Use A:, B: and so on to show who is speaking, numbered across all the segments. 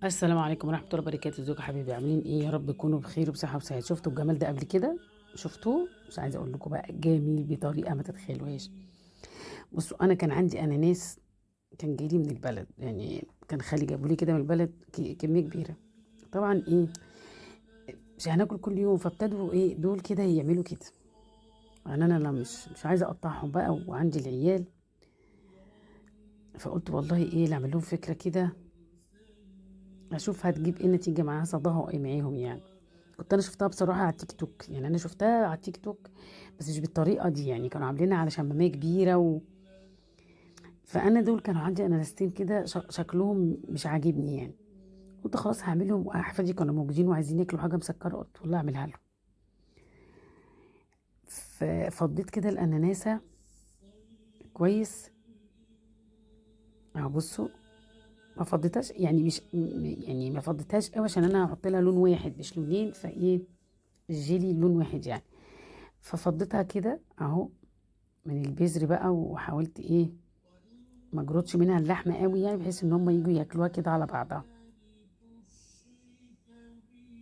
A: السلام عليكم ورحمة الله وبركاته. ازيكم يا حبايبي؟ عاملين ايه؟ يا رب تكونوا بخير وبصحة وسعادة. شفتوا الجمال ده قبل كده؟ شفتوه؟ مش عايزة اقول لكم بقى، جميل بطريقة ما تتخيلوهاش. بصوا، انا كان عندي اناناس كان جاي لي من البلد، يعني كان خالي جابوا لي كده من البلد كمية كبيرة. طبعا ايه، مش هناكل كل يوم، فابتدوا ايه دول كده يعملوا كده. يعني انا لا مش عايزة اقطعهم بقى وعندي العيال، فقلت والله ايه اللي اعمل لهم فكرة كده، اشوف هتجيب ايه نتيجة معاها، صداها ايه معاهم. يعني كنت انا شفتها بصراحة على التيك توك، يعني انا شفتها على التيك توك بس مش بالطريقة دي، يعني كانوا عاملينها على شمامية كبيرة فانا دول كانوا عندي اناناستين كده شكلهم مش عاجبني، يعني قلت خلاص هعملهم. واحفادي كانوا موجودين وعايزين ياكلوا حاجة مسكرة، قلت والله اعملها لهم. ففضيت كده الاناناسة كويس اهو. بصوا ما فضيتهاش، يعني مش يعني ما فضيتهاش قوي عشان انا هحط لها لون واحد مش لونين، فايه الجيلي لون واحد يعني. ففضيتها كده اهو من البذر بقى، وحاولت ايه ما اجردش منها اللحمة قوي، يعني بحيث ان هم يجوا ياكلوها كده على بعضها.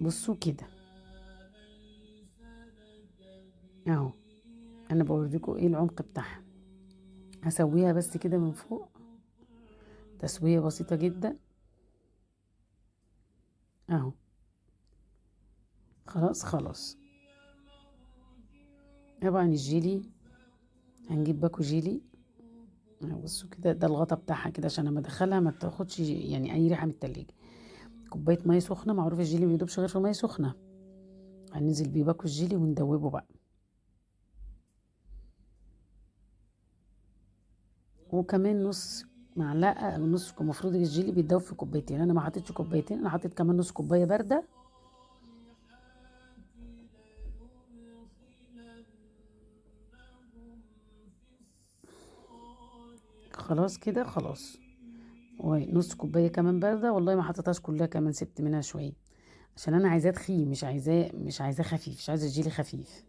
A: بصوا كده اهو، انا بوريكم ايه العمق بتاعها. هسويها بس كده من فوق تسويه بسيطة جدا اهو. خلاص خلاص. طبعا الجيلي هنجيب باكو جيلي اهو. بصوا كده، ده الغطا بتاعها كده عشان لما ادخلها ما تاخدش يعني اي ريحه من التلاجة. كوباية مية سخنة، معروف الجيلي ما بيدوبش غير في مية سخنة. هننزل بيه باكو الجيلي وندوبه بقى. وكمان نص معلقه او نص، المفروض الجيلي بيتدوب في كوبايتين، انا ما حطيتش كوبايتين، انا حطيت كمان نص كوباية باردة. خلاص كده خلاص. ونص كوباية كمان باردة، والله ما حطيتهاش كلها، كمان سبت منها شوية عشان انا عايزاه تخين، مش عايزاه خفيف، مش عايزه الجيلي خفيف.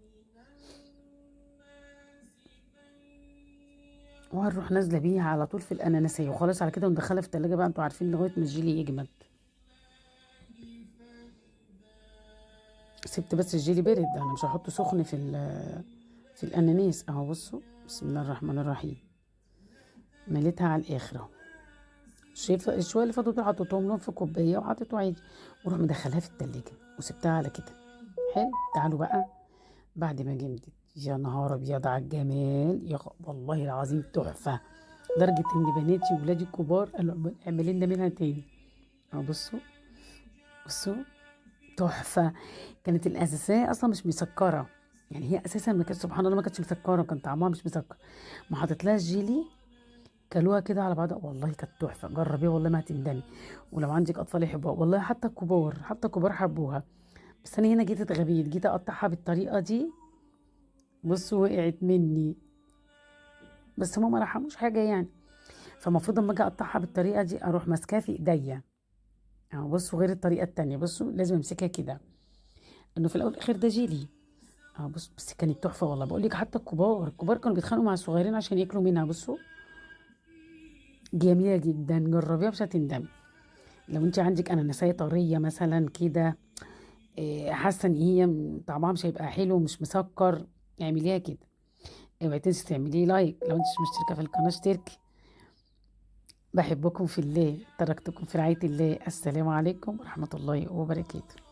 A: وهنروح نازله بيها على طول في الاناناسيه وخلاص على كده، وندخلها في التلاجة بقى، انتوا عارفين، لغاية ما الجيلي يجمد. سبت بس الجيلي بارد، انا مش هحطه سخن في الاناناس اهو. بصوا بسم الله الرحمن الرحيم، مليتها على الاخر اهو. شايفه الشويه اللي فاتوا دول حطيتهم لهم في كوباية وحطيته عادي، واروح مدخلها في التلاجة وسبتها على كده. حلو. تعالوا بقى بعد ما جمدت، يا نهار ابيض على الجمال، يا والله العظيم تحفة، لدرجة ان بناتي وولادي الكبار قالوا اعملي لنا منها تاني. اهو بصوا بصوا تحفة. كانت الاساسية اصلا مش مسكره، يعني هي اساسا ما كانتش، سبحان الله ما كانتش مسكره، كان طعمها مش مسكر. ما حطيت لها الجيلي كلوها كده على بعضها، والله كانت تحفة. جربيها والله ما هتندمي، ولو عندك اطفال يحبوها والله، حتى الكبار، حتى الكبار حبوها. بس انا هنا جيت اتغبيت، جيت اقطعها بالطريقة دي، بصوا وقعت مني، بس هما ما رحموش حاجة يعني. فالمفروض اما اجي اقطعها بالطريقة دي اروح ماسكاها في ايديا اهو. بصوا غير الطريقة التانية، بصوا لازم امسكها كده، انه في الاول والاخر ده جيلي اهو. بصوا بس كانت تحفة والله، بقول لك حتى الكبار كانوا بيتخانقوا مع الصغيرين عشان ياكلوا منها. بصوا جميلة جدا، جربيها مش هتندمي. لو انت عندك اناناسيه طرية مثلا كده، حاسه ان هي طعمها مش هيبقى حلو ومش مسكر، اعمليها كده. اوعي تنسي تعملي لايك، لو انت مش مشتركة في القناة اشتركي. بحبكم في الله، تركتكم في رعاية الله. السلام عليكم ورحمة الله وبركاته.